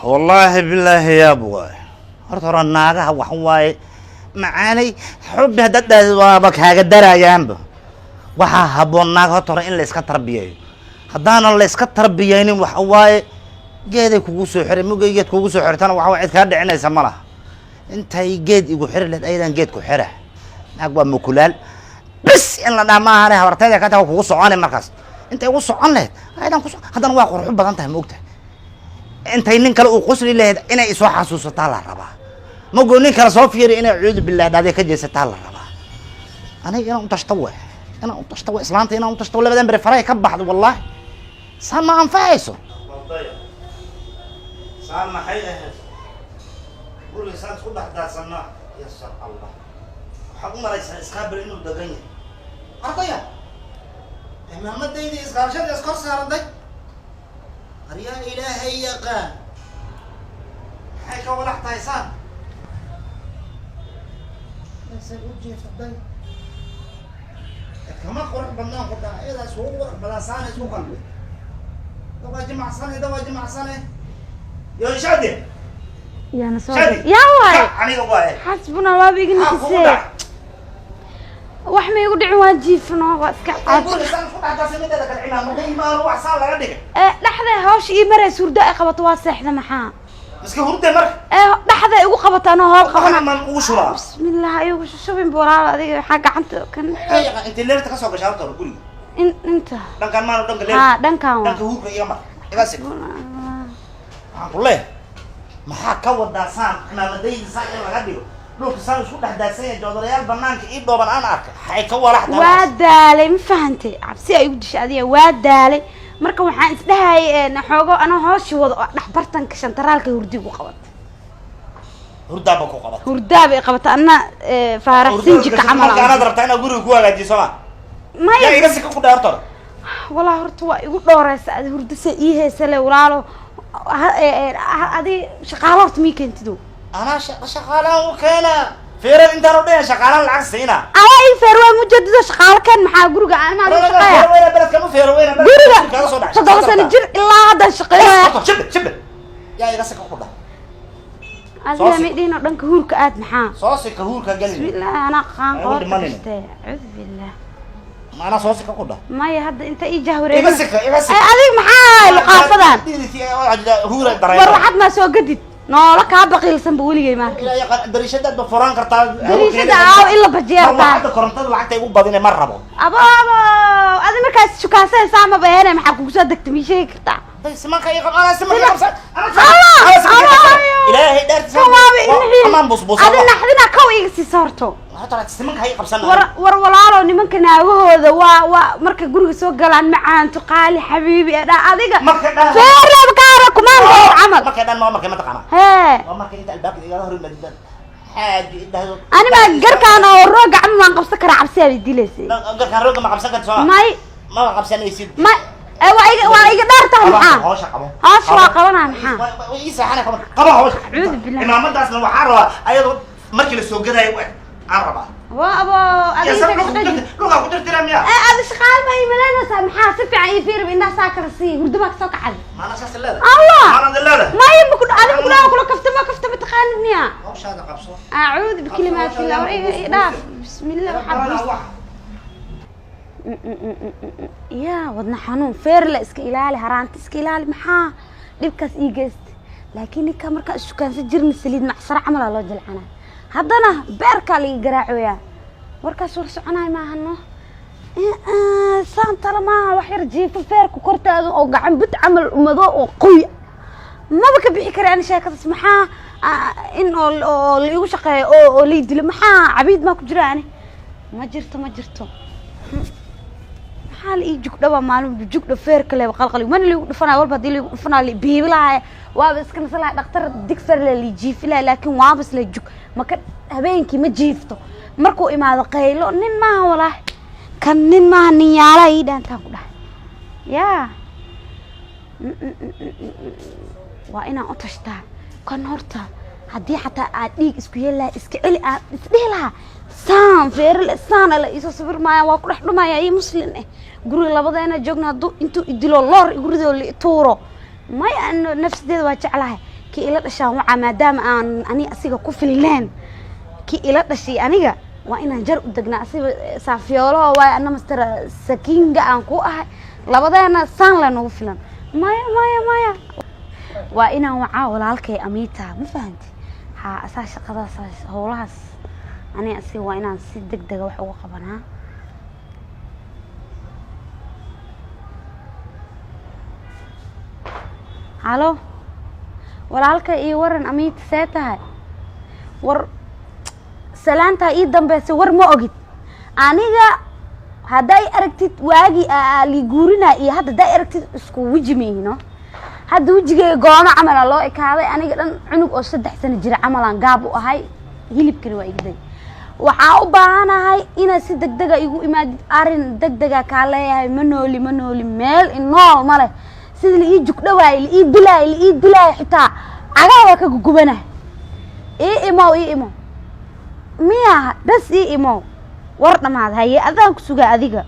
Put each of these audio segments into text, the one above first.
Wallaahi bilaahi, yaab waay. Horta hore naagaha waxa waaye, macaanay xubbi haddaad dhahdo waaba kaaga darayaanba. Waxaa habboon naag horta hore in la iska tarbiyeeyo. Haddaanan la iska tarbiyeynin, waxa waaye geeday kugu soo xiray. Mugay geed kugu soo xirtana, waxa waye cid kaa dhicinaysa ma laha. Intay geed igu xiri lahayd, ayadan geed ku xira. Naag waa mukulaal bis in la dhaha maahane, habartayda ka taga kugu soconi. Markaas intay igu socon lahayd, ayadan ku haddana waa qurxo badan tahay, ma ogtahay? Intay nin kale uu qosli lahayd, inay isoo xasuusataa la rabaa. Mago nin kale soo fiiri, inay cuudu billah dhahday ka jeesataa la rabaa. Aniga inaan utashto we, inaan utashto we, islaanta inaan utashto. Labadan bere farahay ka baxdo. Wallahi saan ma anfacayso. Saan maxay ahayd? Guriga saan isku dhex daadsanaa, yasar Allah. Waxaad u malaysaa iskaabel inuu degan yahay. Ardaya imaamadaydii iskaabashada iskor saaraday. Aryaa Ilaahay yaqaan, maxay ka walax tahay saan? Meesay u jiiftaday kama qurux badnaan ku dhaha, iyadaa isugu qurux badan. Saana isku qalbi dawaa jimacsane, dawaa jimacsane. Yo Shadi. Yaana soo Shadi. Yaa waay. Aniga waaye. Xasbuna waaba iga Maxaa kugu nixisee. dhacay? Wax ma igu dhicin, waan jiifno, waa iska caad. Guriga saan isku dhex daasay, mideeda kale cimaamaday maano wax saan laga dhigay. Ee dhexda hawsha ii maraysa, hurdo ay qabato, waa seexda, maxaa? Iska hurde marka. Ee dhexda igu qabato anoo howl qabana. Qabana maan ugu shubaa? Bismillah, igu shubin walaalo. Adiga waxaa gacanta kan. Intay leerta ka soo gashay horta hore guriga? In inta. Dhankan maano, dhanka leerta. Haa, dhankan waa. Dhanka huurka iga mar, iga sig. Waxaan ku leeyahay, maxaa ka wadaa saan cimaamadayda saan in laga dhigo, dhulka saan isku dhex daadsan yahay, joodarayaal banaanka ii dhooban aan arkay? Waxay ka walax tahay? Waa daalay, ma fahantay? Cabsi ay igu dishay adiga, waa daalay. Marka waxaan isdhahayay xoogo anoo hooshi wado oo dhex bartanka shantaraalka hurdi igu qabatay. Hurdaaba ku qabatay? Hurdaaba i qabata anna faarax sinjika camal. Marka anaad rabtaa inaad guriga ku hagaajiso ma maya. Yaa iga sika ku dheh horta hore. Walaa horta waa igu dhooreysa adi, hurdo se ii heysale walaalo. Adi shaqaalo horta mii keentido? Anaa shaqaalaan u keenaa feerad intaan u dhayan, shaqaalaan lacag siinaa. Adaa ii feer waa mujadido, shaqaalo keen. Maxaa guriga aan maa shaqeeya? Feero weyna beledka ma feero weyna? Guriga kaga soo dhacay. 7 sano jir ilaa haddaan shaqeynaya. Shibe shibe, yaa iga sika ku dheh? Adiga ma dhihin oo dhanka huurka aad, maxaa? Soo sika huurka gelin. Bismillah, anaa qaan Ay, qoorta dhimanayna. gashtay, acuudu billah. Maanaa soo sika ku dheh? Maya, hadda inta ii jahwareegin. Iga sika, iga sika. Ay, adiga maxaa luqaafadan? Huura war dareema. Waxaad maa soo gadid noola kaa baqiilsanba weligay maarka. Dariishadaad ba furaan kartaa. Dariishada aaw in la bajiyaa rabtaa. Hadda korontada lacagta igu badine ma rabo. Abo abo, adi markaas shukaansanaysaa ma baheene? Maxaa kugu soo degta, mii sheegi kartaa? Simanka iga anaa simanka qabsan. Allah, Allah. Ilaahay dhaartiisa. Kan waaba inaxiin. Amaan busbusa. Adi naxdina kow iga siisa horto. Horta simanka hay qabsan. War war walaalo, nimanka naagahooda waa marka guriga soo galaan, macaanto, qaali, xabiibi ee dhaa adiga. Marka dhaa- Feerlaba kaara kumaan camal. Markay dhan ma markay ma taqaanaa? Hee. Waa markay inta albaabka igala hor yimaadaan, xaaji idhahdo. Ani maa garkaan oo rooga camal maan qabsan karaa? Cabsi aa dilaysay. Garkaan rooga ma qabsan karta sooma? May. Maba qabsanaysid. May, ee waa iga dhaar tahay, maxaa? Hawsha qabo. Hawsha waa qabanaa, maxaa? Waa ii seexanay, qabo qabo hawsha. Acuudu billah. Cimaamadaasna waxaa rabaa ayadoo markii la soo gadaayo u eg aan rabaa. Waa abo adiga Yaa inta ka shaqeysid. Dhulkaa ku tirtira miya? Ee adi shaqaal ma imalanaysaa? Maxaa si fiican ii fiiri, indhaha saa kala sii, hurdo baa kasoo kacday. Maana saas leedahay? Allah. Maana leedahay? Maya, maku adi maku dhawa kula kaftama, kaftama taqaanid miya? Hawshaada qabso. Acuudu bikalimaati illah. War iga ii dhaaf, bismillah, waxaa wax. Yaa wadna xanuun, feerle iska ilaali, haraanta iska ilaali. Maxaa dhibkaas ii geysta? Laakiin ninka markaa ishukaansan jirna, saliid macsaro camal aa loo jilcanaa, haddana beerkaa laga garaacoyaa. Warkaas war soconaay maahano, saan tala maaha. Wax yar jiifo, feerku kor taagan oo gacan bud camal mado oo qoy maba ka bixi kara. Ani sheekadaas maxaa in oo la igu shaqeeyo oo lay dilo? Maxaa cabiid maa ku jira? Ani ma jirto, ma jirto. Maxaa la ii jugdhaba maalin jugdha feerka leba qalqali mana liigu dhufanaayo. Walba haddii liigu dhufanaayo, la biibi lahaaya, waaba iska nasan lahay, dhaktar digfar le lii jiifi lahay, laakiin waaba isla jug maka habeenkii ma jiifto. Markuu imaado qaylo, nin maaha walaahi, kan nin maaha, nin yaalaha ii dhaantaan ku dhahay. Yaa waa inaan u tashtaa kan horta. Haddii xataa aad dhiig isku yeeli lahaa, iska celi aad isdhihi lahaa, saan feerle saan ala iisoo sawir maaya, waa ku dhex dhumaya. Ii muslin eh, guriga labadeena joogna, hadduu intuu idilo loor igu ridoo la tuuro, maya, nafsadeeda waa jeclahay. Kii Kii ila dhashaan wacaa, maadaama aan ani asiga ku filneen. Kii ila dhashay aniga waa inaan jar u degnaa. Asiga saafiyoolaho waay, ana master sakinga aan ku ahay. Labadeena saan le nagu filan. Maya, maya, maya, waa inaan wacaa walaalkay Amiita. Ma fahanti? Ha, asaa shaqadaas, howlahaas ani asiga waa inaan si deg dega wax uga qabanaa. Halo, walaalka, ii waran Amiita, see tahay? War salaantaa ii dambeysay. War ma ogid aniga hadday aragtid waagii lii guurinaa iyo hadda hadday aragtid isku weji mayhino. Hadda wejigeyga goomo camala loo ekaaday. Aniga dhan cunug oo 3 sano jira camalaan gaab u ahay, hilibkani waa igday. Waxaa u baahanahay inaad si degdega igu imaadid. Arrin degdega kaa leeyahay. Ma nooli, ma nooli, meel inool ma leh. Sida la ii jugdhawaay, la ii dilaay, la ii dilaay, xitaa cagaha waa ka gugubanahay. Ii imow, ii imow miya? Bas ii imow. War dhamaad. Haye, adaan ku sugaa adiga.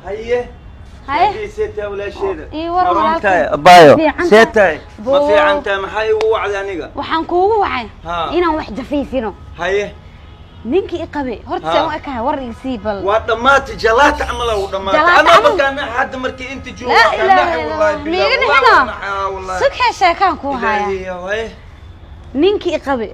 Haye. Haye. Seetaa walaasheeda? Ii war walaalkay. Abayo. Fiican. Seetahay ma? Boo. Fiicantahay? Maxaa igu wacday aniga? Waxaan kuugu wacay inaan wax jafiifino. Haye. Ninkii i qabay horta seen u ekahay? War iga sii bal. Waa dhammaatay, jalaata camal u dhammaatay. Jalaata anaa camal? Markaan hadda markii inta joogo Laa waa ilaaha naxay. illa Wallahi Allah. billahi, Miiga wallahi nixina? waa naxaa, wallahi. Sugxee, sheekaan kuu haya. Ilaahi, haye. Ninkii i qabay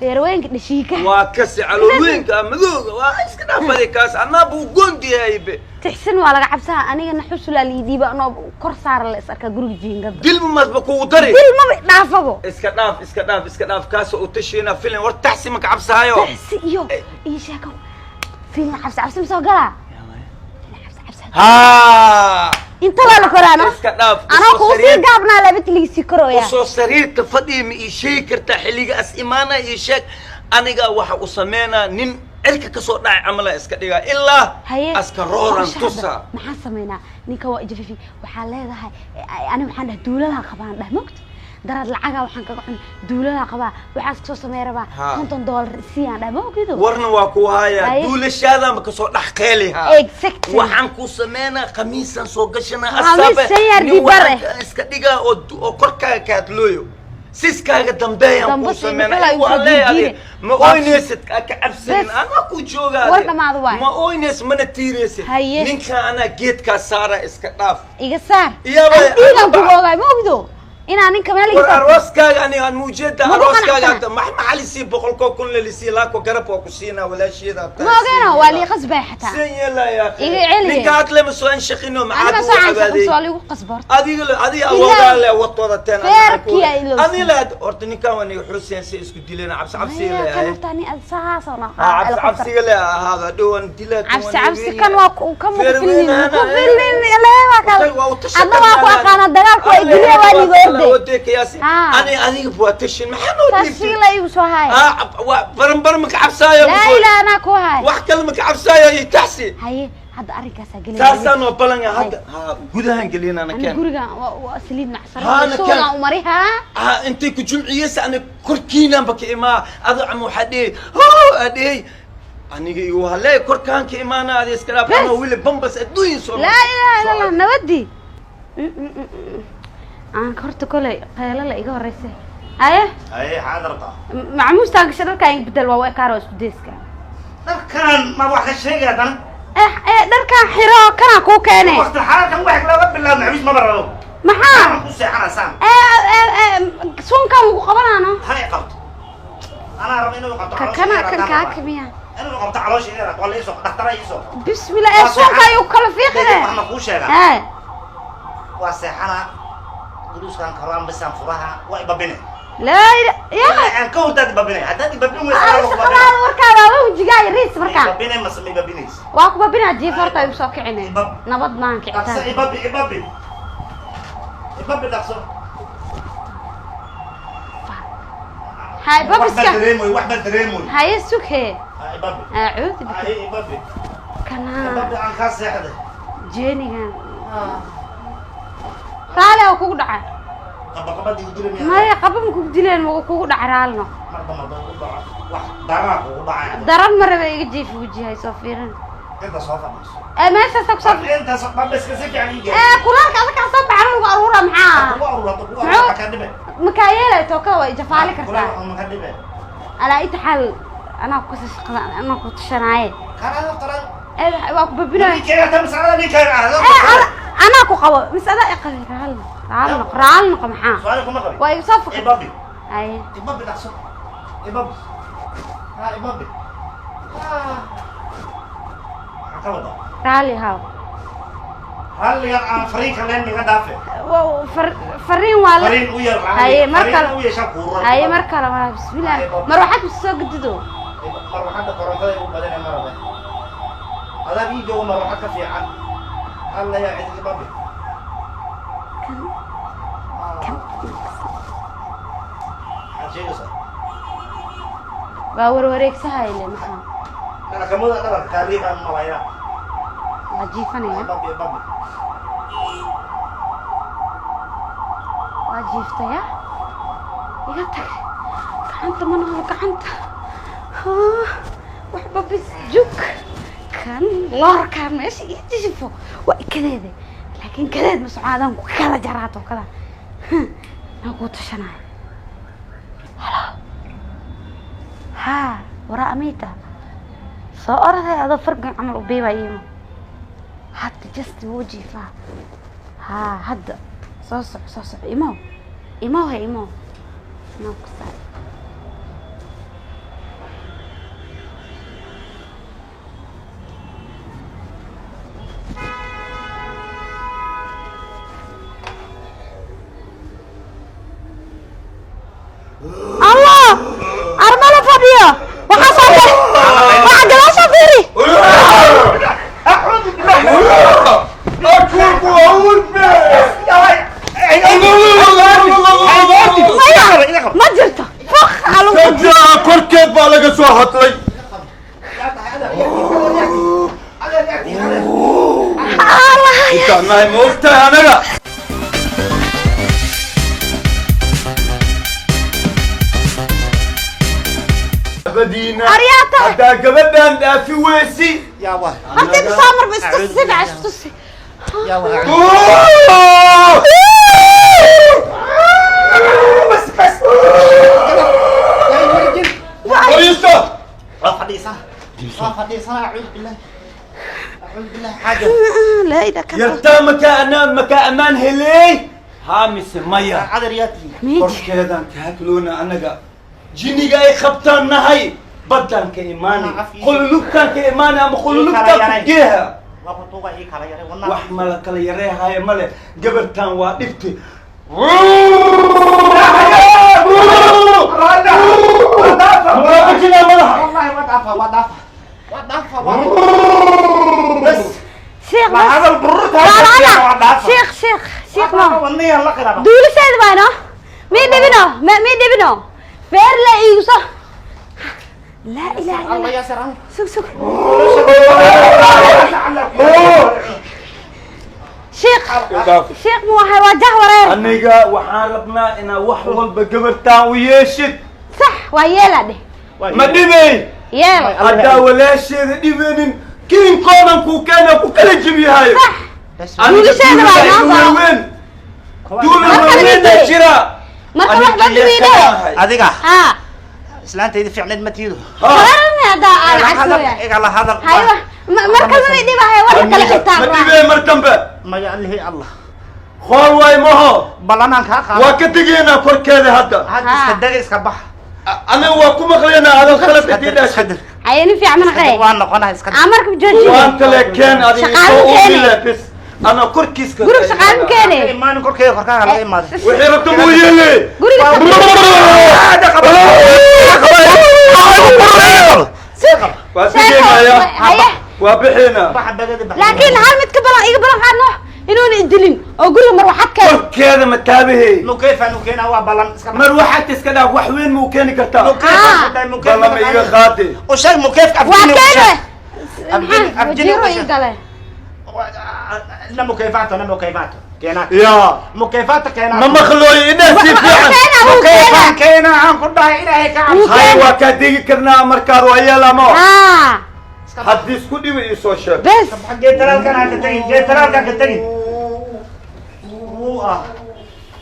feerweynka dhashiika. Waa kasi caloolweynka madooga, waa iska dhaafaday kaas, anaa buu goondiyahay be. Tixsin waa laga cabsaha. Anigana xusulaa liidiiba anoo kor saara la is arkaa guriga jiingada. Dilma masba kugu dari. Dil maba dhaafabo. Iska dhaaf, iska dhaaf, iska dhaaf kaasoo u tashiina filin. War taxsi ma ka cabsahayo? Tixsi iyo ii sheeko filin cabsi cabsi ma soo galaa? Filin cabsi cabsi. Inta waa la koraano. Iska dhaaf. Anaa kuu sii gaabnaa labitliisii korooya. Usoo sariirta fadhiya, ma ii sheegi kartaa xilliga as imaana? Ii sheeg aniga. Waxa u sameynaa nin cirka kasoo dhacay camala iska dhigaa ilaa Haye. aska rooran Qorshe hadda tusa. Maxaan samaynaa? Ninka waa ijafifi. Waxaa leedahay ani waxaan dhahay duuladaha qabaan dhah mogta daraad lacagaa waxaan kaga cun duuladaha qabaa, waxaas kasoo samey rabaa. $50 siiyaan dhah ma ogido. Warna waa ku hayaa. Haye. Duulashaadaanba kasoo dhex qeelihaa. Exactly. Waxaan ku sameynaa khamiisaan soo gashanaa. Khamiis shan yar nin dibar waxaan eh. iska dhigaa oo oo korkaaga kaadlooyo, siskaaga dambeeyaan Damba kuu si sameynaa. muxuu Igu soo haleey jiijiire. adiga. Ma oynaysid, ka cabsanin. Bes. Anaa ku joogaa. War adiga. dhamaado waay. Ma oynays, mana tiiraysid. Haye. Ninka anaa geedkaa saara, iska dhaaf. Iga saar. Iyaaba- Ani dhiigaan kugu ogaay ma ogido inaa ninka meel iga War saarto. arooskaaga aniga aan muujeeda. Ma ku Arooskaaga qanacsana? hadda maxaa lisii 100,000 la lisii laako garab waa ku siinaa walaasheeda. Ma ogeeno, waa lii qasbay xataa. Sen yeelaya. Iga celiye. Ninka hadle ma soo anshaqino? Anima Maxaad soo ugu caanshaqin cawaaday? Soo liigu qasbo horta. Adiga le adiga Ilaahay. awoodaa le wadwadateen. Feerkii ay ilowsan. Adiga le horta ninkan waa niga xuseen si isku dileen cabsi cabsi Maya, le. kan horta ani ad saas oo Cabsi cabsiga le ahaada dhowan dila. Cabsi cabsi kan waa kan ma ku Feer filmin, ma ku weyn. filmin ilaahay waa kale. Waa u tashan. Adna waa ku aqaana dagaalku waa igiliya, waa liiga orday. Ani adiga waa tashin, maxaa noo dhiibtay? Tashiila igu soo haya. Waa baranbar ma ka cabsaayo. Laa ilaaha, anaa ku haya. Wax kale ma ka cabsaayo iyo taxsi. Haye, hadda arrinkaasaa gelaya. Taasaan oo balanga hadda ha gudahan gelin ana Ani keen. gurigan waa saliid macsaro Haa, na suugaan keen. u mari haa. Intay ku jumciyeysa ani korkiinanba ka imaa ado ama waxaa dhehey hoo aa dhehey aniga igu halee korkaan ka imaana adi iska dhaaf. Bes. Ama wili bambas adduun soo. Laa ilaaha illa Allah, nabadii aan horta koley qeelo la iga horeysa. Haye. Haye, xaad rabtaa? Macmuustaan gasha dharkaa iga bedel, waa u ekaar oo isku deyska. Dharkan ma wax ka sheegay haddana? Eh eh, dharkaan xiro, kanaa kuu keene. Waqti xaalkan wax looga bilaabo maxabiis maba rabo. Maxaa? Waxaan ku seexanaa saan. Ee ee ee, suunkaan lagu qabanaano. Ha i qabto, anaa raba inuu i qabto. Ka Caloosha kana yar kan haddaan kaa rabaa. kamiya. Inuu qabto caloosha yar waa la iisoo dhakhtara iisoo. Bismillah, ee Waa suunka seexan. ayuu kala fiiqine. Waxna kuu sheegaa. Ee. Waa seexanaa, guluuskaan karaan bisaan furaha waa ibabine. Laa ila ya. Aan ka hurdaad ibabine haddaad ibabin weysa anaa lagu babine. Shaqadaada warkaada waa wejigaayo riis markaa. Ibabine mase ma ibabinaysa? Waa ku babinaa, jiif horta igu soo kicine. Ibab. Nabad maan Dhaqso. kicitaan. Ibabi, ibabi, ibabi, dhaqso. Hay. Wax baan Babiska. dareemoy, wax baan dareemoy. Haye, sughe. Ha, ibabi. Acuudi bika. Haye, ibabi. Kanaa. Ibabi, aan kaa seexday. Jeenigan raali oo kugu dhaca. Qaba qabadii u dilay miyaa? Maya, qaba ma kugu dileen, ma kugu dhaca raalno. Mar dambe hadduu ugu dhaco wax daranaa kugu dhacaya. Daran ma rabe, iga jiif wajihay soo fiirin. Inta soo fadhiiso. Ee, meeshaasa kusoo Inta soo babiska si fiican ii gee. Ee, kulaalka adagkaa soo baxan lagu aruuraa. Tookada waa ijafaali kartaa. Kuleel ma ka dhibe. Alaa inta xaal anaa ku shaqada anaa ku tashanaaye. Kala qaran. Ee, waa ku babinaya. Ninkeyga tan mas'alada ninkeyga ah. Ee, anaa ku qabo mis adaa i qabay. Raali raali noqo, raali noqo, maxaa? Su'aal kuma qabin. Waa igu soo fakay. Ibabi. Ay. Ibabi, dhaqso. Ibabi. Ha, ibabi. Maxaa ka wadaa? Raali haw. Hal yar aan fariinka leen iga dhaafe. Fariin waa la Fariin u yar. Haye, mar kale. Fariin u yeesha kuuran. Haye, mar kale waa bismillaah. Mar waxaad soo gedido. Marwaxadda korontada igu badanee ma rabe. Adaa ii joogo marwaxad ka fiican. Alla yaa cid, ibabi. Kan. Maxaad sheegaysaa? Waa warwareegsahayle, maxaa? Kanakamada dhabarka kaariiqaan malaynaa. Waa jiifanaya. Ibabi, ibabi. Waa jiiftaya, iga tag. Gacanta ma noqdo gacanta. Waxba bis jug kan loorkaan meesha ii jifo waa ikadeede, laakiin kadeed ma soconaadaan ku kala jaraa tookada aan kuu tashanayo. Halo, haa, waraa amiita soo oraday adoo fargan camal u biibaa iimo. Hadda just wuu jiifaa. Haa, hadda soo soco, soo soco, imow, imow, he, imow, imow ku saar. Allah, armala fadhiyo, waxaa soo waxaa gadaasha fiiri. أعوذ بالله. Akuku awurbe. Maya, ma jirto fuq alu. Kaja korkeed baa laga soo hadlay. Allah. Intaan nahay ma ogtahay anaga? Gabadhiina. Aryaata. Haddaa gabadhaan dhaafi weysi. يا واه. Horta inta soo marba istusi, si fiican istusi. يا واه. بس بس. Fadhiisto. فديسana فديسana، أعوذ بالله، أعوذ بالله، حاجة. Laa ilaa ka Yartaa makaa anaan makaa ammaan heley haa mise maya? Cadaryaati. Miij. Korkeedaan ka hadloona anaga jiniga ay qabtaan nahay, baddaan ka imaanay, qululubtaan ka imaanay ama qululubtaan ku geeha. Waa ku tuuga ii kala yaray wadnaha. Wax mala kala yareehaya male, gabartaan waa dhibti. Muraabajinaa madaxa. والله ما دافع، ما دافع، ما دافع بس. Sheekh. ما هذا البرد. Walaala. ما دافع. Sheekh, sheekh, sheekh, ma wadniya la qiraba. duuliseed baano mii dhibino, mii dhibino, feer la iigu soo laa ilaaha illa الله يا سلام. Sug, sug, sheekh, sheekh, mu ahay waa jah wareer. Aniga waxaan rabnaa inaad wax walba gabartaan u yeeshid. Sax waa, yeela dheh. Ma dhibay? Yeel. Haddaa walaasheeda dhibeenin, kiinkoodan kuu keena ku kala jebyahayo. Sax. Aniga Duulisheeda waa duulaa inoo igu soo. waaweyn, duula Marka waaweynaa la jira. Marka Aniga wax iyo badwiine. kanahay. Adiga haa. Islaantaydi fiicneed ma tiido. Ha. Wararna haddaa aan lacag Igala hadal. Haywa marka ma dhibahay war kale. Aniga Xitaa ma dhibee mar dambe. Maya, allihi allah. Xool waay maho. Ballanaan kaa qaado. Waa ka tegaynaa korkeeda hadda. Hadda iska daga, iska bax. Aniga waa ku maqlaynaa hadal khalad hadii iska dhashay. Dir. Haye, nin fiican mana qee. Waa noqonaa, iska dir. Aan marka joojiyo. Waan kale keen adiga. Shaqaale soo keeni. uumile bis ana korkiiska. Guriga shaqaale ma keeni. Imaanin korkeeda, korkaaga laga imaaday. Wixii rabta muu yeele. Guriga. Waa bixinaaya. Haye. Waa bixinaa. Baxa bagada, baxa. Laakiin hal mid ka balan, iga balan qaadno inuuna idilin oo guriga marwaxad keen. Korkeeda ma taabahey. Mukeyfa nukeena, waa ballan, iska bax. Mar waxaad iska dhaaf, wax weyn muu keeni kartaa. Ah. Mukeyfa. Balama iga qaade. U sheeg mukeyfka. Waa Afjini u keene. sheeg. Maxaa Afjini wajiiro u ii sheeg. gale. La mukeyfato, la mukeyfato keenaat. Yaa. Mukeyfato keenaat. Ma maqlooyo inaa si fiican. Keena wuu mukeyfan keena. keena aan ku dhahay, ilaahay ka cabso. Wuu Hay, keena. waa kaa degi karnaa markaad waa yeelamo. Haa. Haddii isku dhibi ii soo sheeg. Bes. Geetalaalkan ha ka tegin, geetalaalkan ka tegin. Wuu ah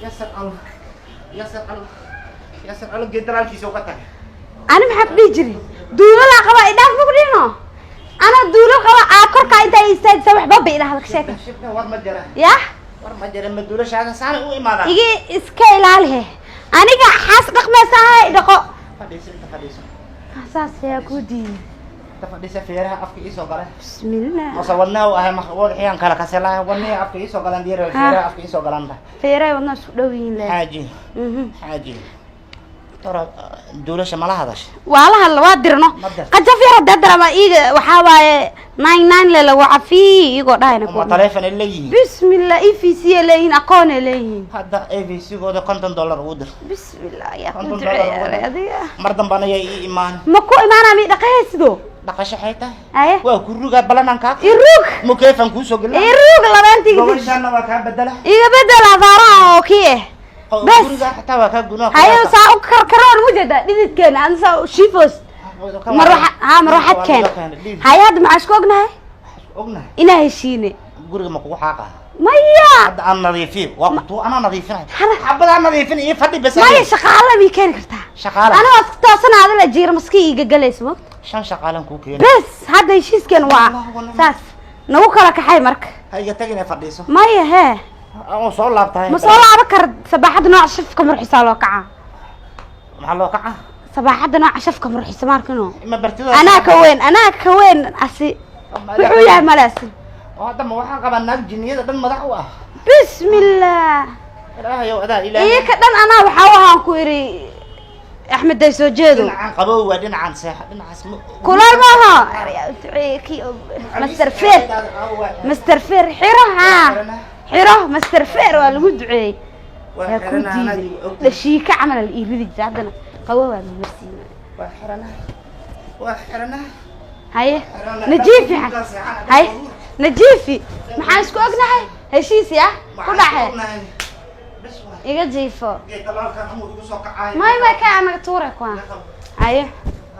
yasar Allah, yasar Allah. Yaasir Cali geedalaalkiisa uga tagay. Ani maxaa ku dhihi jiray? Duulalaa qaba, idhaaf ma ku dhihino. Anaa duulal qaba aa korkaa intaa istaagisa waxba ba idhahda ka sheeka. Shibka war ma jira. Yah. War ma jira, maduulashaada saana u imaadaan. Iga iska ilaalihe, aniga xaas dhaqmaysaa, dhaqo. Fadhiiso, inta fadhiiso. Saas ayaa kuu diiday. Inta fadhiisa, feeraha afka iisoo galay. Bismillah. Mase wadnaha u ahay wadaxiyaan kala kaselahay, wadnihi afka iisoo galan diir, feeraha afka iisoo galan ba. Feerahay wadnaa isku dhow yihiin le. Xaaji. Xaaji tora, duulasha mala hadasha? Waa la hadla, waa dirno. Ma dirto. Qajaf yar hadaa darama iiga waxaa waaye 99 le lagu cafiy iyagoo dhahayna ma kuwa. Taleefon ay leeyihiin? Bismillah, EVC ay leeyihiin, aqoon ay leeyihiin. Hadda AVC gooda $50 ugu dir. Bismillah, yaa ku $50 ugu duceeya dir. Adiga. Mar dambana yay ii imaan. Ma ku imaanaa? Mi dhaqahaysido? Dhaqasho xay tahay? Aye. Waa ku rugaa, balanaan kaa. Iruug. Mukeefan kuusoo gelina. Iruug labaantiga. Gobashaana waa kaa bedela. Iga bedel afaaraha oo kii eh bes. Guriga xitaa waa kaa gunaa. Haye, saa u karkaroon mujeeda dhididkeena aan saa u shiifos marwaxa ha marwaxad keen. Haye, hadda maxaa isku ognahay? Ognahay. Inaa heshiine. Guriga ma kugu xaaqa? Maya. Hadda aan nadiifiyo, waa kutuu anaa nadiifinay. Hana. Xabadaan nadiifin, iyo fadhi bes. Maya, shaqaale mii keeni kartaa? Shaqaale? Anigoo iska toosana adala jiira maski iiga galaysa moogta. Shan shaqaalan kuu keenay. Bes, hadda heshiiskeena waa saas, nagu kala kaxay marka. Ha iga tagin, fadhiiso. Maya hee. Oo soo laabtahay. Ma soo laaban kara, sabaaxadda nooca shafka murxisaa loo kacaa. Maxaa loo kacaa? Sabaaxadda nooca shafka murxisa maarkino. Ma bartida? Anaa ka weyn, anaa ka weyn, asi wuxuu yahay maleasi. Oo hadda ma waxaan qabaa naag jinniyada dhan madax u ah? Bismillah. Ilaahayow, adaa ilaahay. Iyo ka dhan anaa waxaa waxaan ku idhi Axmed day soo jeedo. Dhinacan qabow waa, dhinacan seexa, dhinacaas ma Kulaal maaha. Master Fer, Master Fer, xiro haa, xiro Master Fer waa lagu duceeyey. Waa yaa ku xiranaa, anaad diiday. igu ogtahay. Dhashiika camal la ii ridi jira, haddana qabow waa marsiina. Waa xiranaa, waa xiranaa. Haye najiifi, haye najiifi, maxaan isku ognahay? Heshiis ya ku dhaxe. Bes waa. Iga jiifo. Geed dalaalkan amuu igu soo kacay. May may, ka anaga tuure kuwa. Haye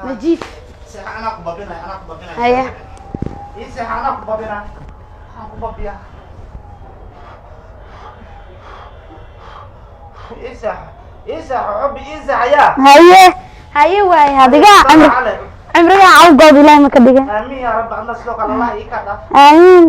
najiif. Seexa, anaa ku babinay, anaa ku babinay. Haye. Ii seexa, anaa ku babinay, waxaan ku babiyaa. Ii seexa, ii seexa, xubbi, ii seexa yaa. Haye haye, waaye adiga cimri Cale. cimriga cawgood Ilaahay ma ka dhiga. Aamiin yaa rabbi, adna sidoo kale Allah ii ka dhaaf. Aamiin.